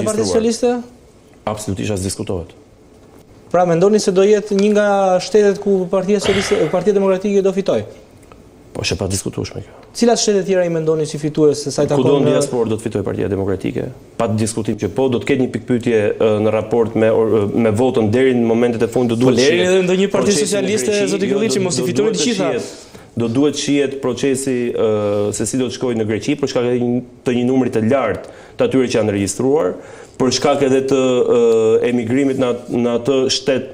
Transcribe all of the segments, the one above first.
Partia Socialiste? Absolutisht as diskutohet. Pra mendoni se do jetë një nga shtetet ku Partia Socialiste, Partia Demokratike do fitojë? Po është e padiskutueshme kjo. Cilat shtete tjera i mendoni si fitues se sa i takon? Kudo në diasporë do të fitojë Partia Demokratike. Pa diskutim që po do të ketë një pikëpyetje në raport me me votën deri në momentet e fundit do duhet. Po lërini edhe ndonjë parti socialiste zoti jo, Këlliçi mos i fitoni të gjitha. Do duhet shihet procesi se si do të shkojë në Greqi për shkak të një numri të lartë të atyre që janë regjistruar, për shkak edhe të emigrimit në në atë shtet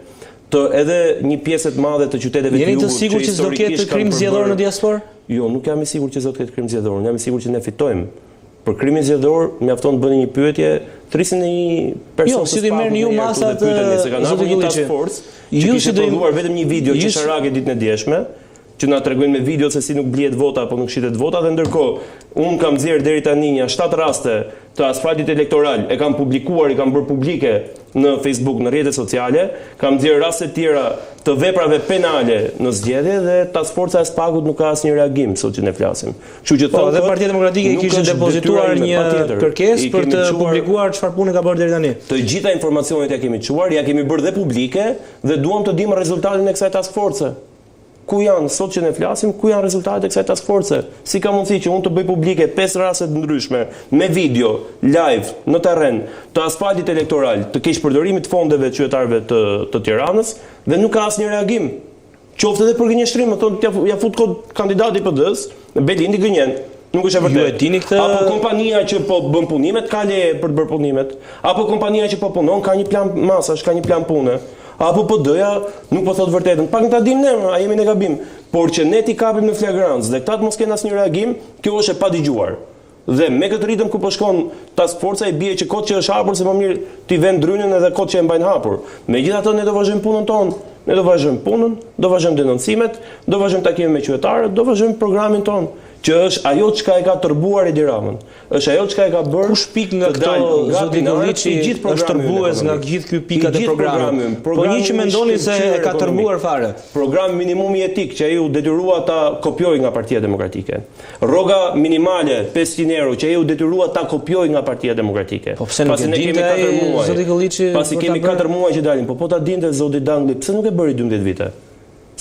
të edhe një pjese të madhe të qyteteve të jugut. Jeni të sigurt që s'do ketë krim zgjedhor në diasporë? Jo, nuk jam i sigurt që s'do të ketë krim zgjedhor, unë jam i sigurt që ne fitojmë. Për krimin zgjedhor mjafton të bëni një pyetje, thërrisni në një person jo, si do merrni ju masat se kanë hapur një task force që kishte prodhuar vetëm një video qesharake ditën e djeshme, që na tregojnë me video se si nuk blihet vota apo nuk shitet vota dhe ndërkohë unë kam nxjerrë deri tani nja 7 raste të asfaltit elektoral, e kam publikuar, i kam bërë publike në Facebook, në rrjetet sociale, kam nxjerrë raste të tjera të veprave penale në zgjedhje dhe task forca e SPAK-ut nuk ka asnjë reagim sot që ne flasim. Kështu që po, dhe Partia Demokratike kishte depozituar një kërkesë për të publikuar çfarë pune ka bërë deri tani. Të gjitha informacionet ja kemi çuar, ja kemi bërë dhe publike dhe duam të dimë rezultatin e kësaj task force. Ku janë, sot që ne flasim, ku janë rezultatet e kësaj task force? Si ka mundësi që unë të bëj publike 5 raste të ndryshme, me video, live, në terren, të asfaltit elektoral, të keqpërdorimit të fondeve të qytetarëve të, të Tiranës, dhe nuk ka asnjë reagim? Qoftë edhe për gënjeshtrim, më thonë, ja, ja fut kot kandidati i PD-s, Belindi gënjen. Nuk është e vërtetë. Ju e dini këtë? Apo kompania që po bën punimet ka leje për të bërë punimet. Apo kompania që po punon ka një plan masash, ka një plan pune. Apo PD-ja nuk po thotë vërtetën. Pak ta dimë ne, a jemi në gabim. Por që ne t'i kapim në flagrancë dhe këta të mos kenë asnjë reagim, kjo është e padëgjuar. Dhe me këtë ritëm ku po shkon task forca i bie që kot që është hapur se më mirë t'i vënë drynin edhe kot që e mbajnë hapur. Megjithatë ne do vazhdojmë punën tonë. Ne do vazhdojmë punën, do vazhdojmë denoncimet, do vazhdojmë takimet me qytetarët, do vazhdojmë programin tonë, që është ajo çka e ka tërbuar Edi Ramën. Është ajo çka e ka bërë Kush pikë nga këto zoti Këlliçi është tërbues nga gjithë ky pikat e programit. Po një që mendoni se e ka tërbuar fare. Program minimumi jetik që ai u detyrua ta kopjojë nga Partia Demokratike. Rroga minimale 500 euro që ai u detyrua ta kopjojë nga Partia Demokratike. Po pse nuk e dinte ai zoti Këlliçi? Pasi kemi 4 muaj që dalim, po po ta dinte zoti Dangli, pse nuk e bëri 12 vite?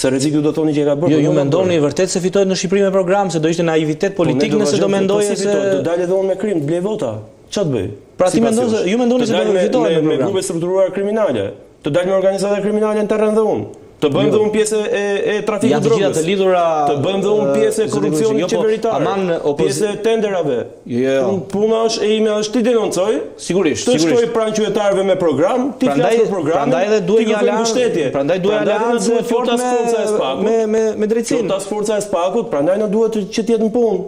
Se rrezik ju do thoni që e ka bërë. Jo, po ju mendoni vërtet se fitohet në Shqipëri me program, se do ishte naivitet po politik nëse do mendoje po se do dalë edhe unë me krim, të blej vota. Ç'a të bëj? Pra ti mendon se ju mendoni se do të fitohet me program? Me grupe strukturuara kriminale, të dal me organizata kriminale në terren dhe unë. Të bëhem jo. dhe unë pjesë e e trafikut të drogës. Janë të gjitha të lidhura. Të bëhem dhe unë pjesë e po, korrupsionit jo, po, qeveritar. Aman opozi... pjesë e tenderave. Jo, jo. Puna është e ime është t'i denoncoj. Sigurisht, të shkoj pranë qytetarëve me program, t'i flas për programin. Prandaj edhe duhet një aleancë. Prandaj duhet aleancë e fortë me me me me drejtësinë. Task forca e SPAK-ut, prandaj na duhet që të jetë në punë,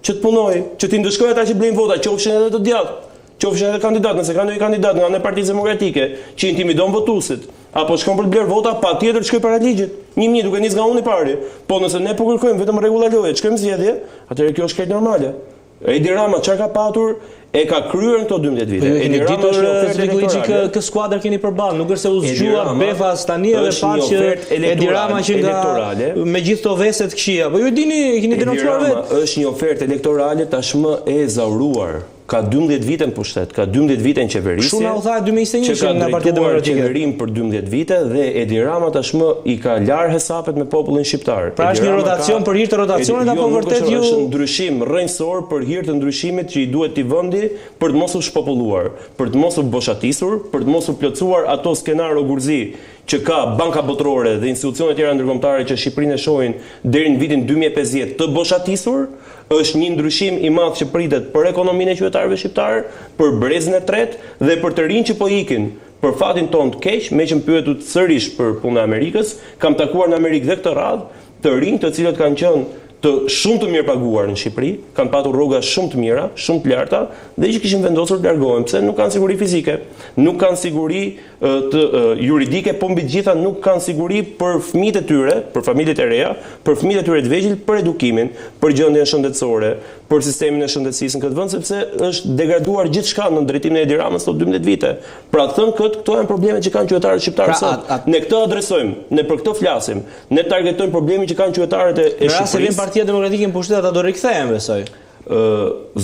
që të punojë, që t'i ndëshkojë ata që blejnë vota, qofshin edhe të djathtë, qofshin edhe kandidatë, nëse ka ndonjë kandidat nga ana e Partisë Demokratike që intimidon votuesit, apo shkon për të blerë vota, patjetër të shkojë para ligjit. Një një duke nis nga unë i pari. Po nëse ne po kërkojmë vetëm rregulla loje, të shkojmë zgjedhje, atëherë kjo është krejt normale. Edi Rama çfarë ka patur e ka kryer në këto 12 vite. Po Edi Rama është një ofertë elektorale. Kë, kë skuadër keni përballë, nuk është se u zgjua befas tani edhe pa që Edi Rama që nga me gjithë këto vese të këqija. Po ju e dini, e keni denoncuar vetë. Edi Rama është një ofertë elektorale tashmë e ezauruar. Ka 12 vite në pushtet, ka 12 vite në qeverisje. Kështu na u tha 2021 që nga Partia Demokratike. Qeverinë për 12 vite dhe Edi Rama tashmë i ka larë hesapet me popullin shqiptar. Pra është një rotacion për hir të rotacionit apo jo, vërtet ju është ndryshim rrënjësor për hir të ndryshimit që i duhet këtij vendi për të mos u shpopulluar, për të mos u boshatisur, për të mos u plotësuar ato skenarë ogurzi që ka Banka Botërore dhe institucionet tjera ndërkombëtare që Shqipërinë e shohin deri në vitin 2050 të boshatisur, është një ndryshim i madh që pritet për ekonominë e qytetarëve shqiptarë, për brezin e tretë dhe për të rinj që po ikin. Për fatin tonë të keq, meqë më pyetët sërish për punën e Amerikës, kam takuar në Amerikë dhe këtë radhë të rinj të cilët kanë qenë të shumë të mirë paguar në Shqipëri, kanë patur rroga shumë të mira, shumë të larta dhe që kishin vendosur të largohen, pse nuk kanë siguri fizike, nuk kanë siguri të juridike, po mbi të gjitha nuk kanë siguri për fëmijët e tyre, për familjet e reja, për fëmijët e tyre të vegjël, për edukimin, për gjendjen shëndetësore, për sistemin e shëndetësisë në këtë vend, sepse është degraduar gjithçka në drejtimin e Edi Ramës këto 12 vite. Pra thënë këtë, këto janë problemet që kanë qytetarët shqiptarë pra, sot. A, a... Ne këtë adresojmë, ne për këtë flasim, ne targetojmë problemin që kanë qytetarët e, e Shqipërisë. Në rast se vjen Partia Demokratike në pushtet, ata do rikthehen, besoj. Ë,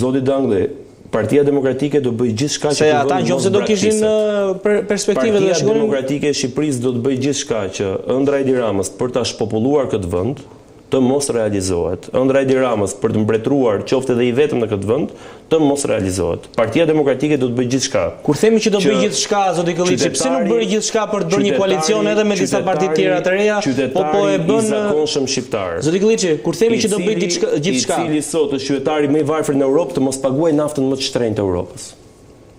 zoti Dangli, Partia Demokratike do bëjë gjithçka që ky vend të mos do kishin perspektivë dhe Partia Demokratike e Shqipërisë do të bëjë gjithçka që ëndrra e Edi Ramës për ta shpopulluar këtë vend të mos realizohet. Ëndrra e Edi Ramës për të mbretëruar qoftë edhe i vetëm në këtë vend të mos realizohet. Partia Demokratike do të bëjë gjithçka. Kur themi që do bëjë gjithçka, zoti Këlliçi, pse nuk bëri gjithçka për të bërë një koalicion edhe me disa parti të tjera të reja, po po e bën i zakonshëm shqiptar. Zoti Këlliçi, kur themi që do bëjë diçka, gjithçka, i cili sot është qytetari më i varfër në Europë të mos paguajë naftën më të shtrenjtë të Europës.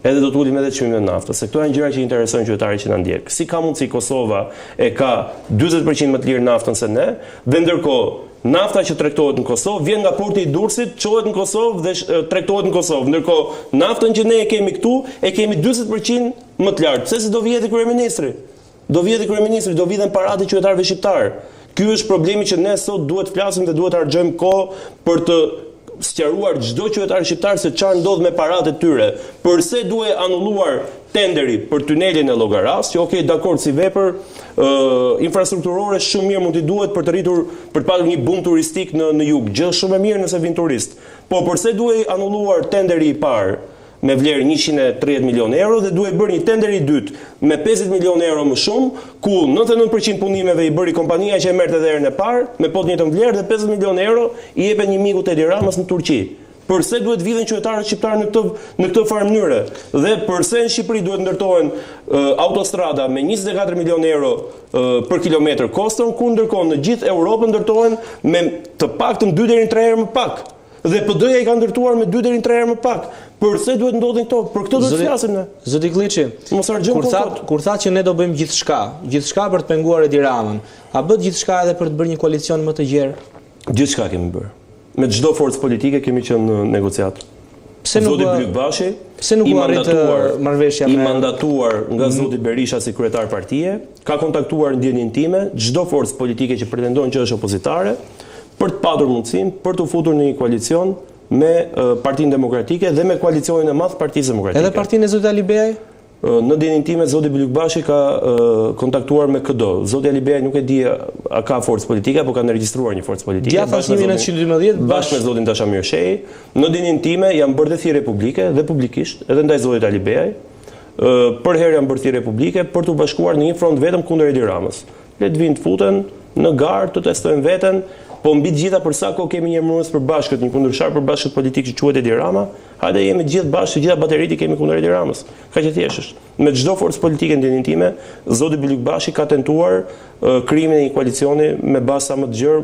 Edhe do të ulim edhe çmimin e naftës, se këto janë gjëra që i interesojnë qytetarit që na ndjek. Si ka mundësi Kosova e ka 40% më të lirë naftën se ne, dhe ndërkohë nafta që tregtohet në Kosovë vjen nga porti i Durrësit, çohet në Kosovë dhe tregtohet në Kosovë. Ndërkohë naftën që ne e kemi këtu e kemi 40% më të lartë. Pse se do vjedhë kryeministri? Do vjedhë kryeministri, do vidhen paratë e qytetarëve shqiptarë. Ky është problemi që ne sot duhet të flasim dhe duhet të harxhojmë kohë për të sqaruar çdo qytetar shqiptar se çfarë ndodh me paratë e tyre. Përse duhej anulluar tenderi për tunelin e Llogarasë, që ok, dakord si vepër infrastrukturore shumë mirë mund t'i duhet për të rritur për të patur një bum turistik në në jug, gjë shumë e mirë nëse vijnë turistë. Po përse duhej anulluar tenderi i parë? me vlerë 130 milionë euro dhe duhej bërë një tender i dytë me 50 milionë euro më shumë, ku 99% punimeve i bëri kompania që e merrte edhe herën e parë, me po të njëjtën vlerë dhe 50 milionë euro i jepen një miku të Edi Ramës në Turqi. Përse duhet vidhen qytetarët shqiptarë në këtë në këtë farë mënyre? Dhe përse në Shqipëri duhet ndërtohen autostrada me 24 milionë euro për kilometër koston, kur ndërkohë në gjithë Europën ndërtohen me të paktën 2 deri në 3 herë më pak. Dhe PD-ja i ka ndërtuar me 2 deri në 3 herë më pak. Përse duhet ndodhin këto? Për këto duhet të flasim ne. Zoti Këlliçi, mos harxhojmë kur thatë kur thatë që ne do bëjmë gjithçka, gjithçka për të penguar Edi Ramën, a bëtë gjithçka edhe për të bërë një koalicion më të gjerë? Gjithçka kemi bërë. Me çdo forcë politike kemi qenë në negociat. Pse nuk Zoti Bylykbashi, pse nuk u arrit marrëveshja me i mandatuar nga mm. zoti Berisha si kryetar partie, ka kontaktuar në dijeninë time çdo forcë politike që pretendon që është opozitare, për të patur mundësinë për t'u futur në një koalicion me Partinë Demokratike dhe me koalicionin e madh të Partisë Demokratike. Edhe partinë e zotit Alibeaj? Në dijeninë time zoti Bylykbashi ka kontaktuar me këdo. Zoti Alibeaj nuk e di a ka forcë politike apo kanë regjistruar një forcë politike. Djathtas 1912 bashkë me zotin Dashamir Shehi. Në dijeninë time janë bërë dhe thirrje publike dhe publikisht edhe ndaj zotit Alibeaj. Përherë janë bërë thirrje publike për t'u bashkuar në një front vetëm kundër Edi Ramës. Le të vijnë të futen në garë, të testojnë veten, po mbi të gjitha për sa kohë kemi një emërues të përbashkët, një kundërshtar të përbashkët politik që quhet Edi Rama, hajde jemi të gjithë bashkë, të gjitha bateritë i kemi kundër Edi Ramës. Kaq e thjeshtë është. Me çdo forcë politike në dijeninë time, zoti Bylykbashi ka tentuar krijimin e një koalicioni me bazë sa më të gjerë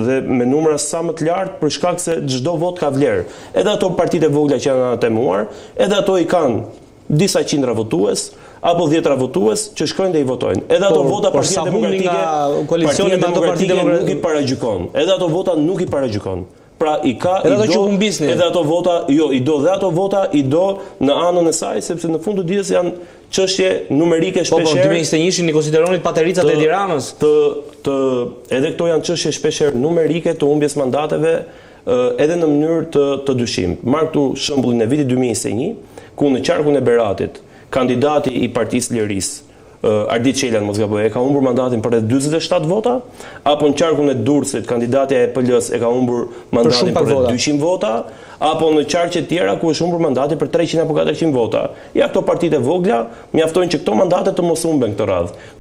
dhe me numra sa më të lartë për shkak se çdo votë ka vlerë. Edhe ato partitë e vogla që janë anatemuar, edhe ato i kanë disa qindra votues apo dhjetra votues që shkojnë dhe i votojnë. Edhe ato por, vota Partia Demokratike, Partia Demokratike nuk i paragjykon. Edhe ato vota nuk i paragjykon. Pra i ka edhe i do që edhe ato vota, jo, i do dhe ato vota i do në anën e saj sepse në fund të ditës janë çështje numerike shpesh herë. Po, po, 2021-shin i konsideronit patericat e Edi Ramës. Të të edhe këto janë çështje shpesh herë numerike të humbjes mandateve edhe në mënyrë të të dyshimtë. Marr këtu shembullin e vitit 2021, ku në qarkun e Beratit, kandidati i Partisë Lirisë, Ardit Çela, në mos gaboj, e ka humbur mandatin për rreth 47 vota, apo në qarkun e Durrësit, kandidatja e PL-së e ka humbur mandatin për rreth 200 vota, apo në qarqe të tjera ku është humbur mandati për 300 apo 400 vota. Ja këto partitë e vogla mjaftojnë që këto mandate të mos humben këtë radhë.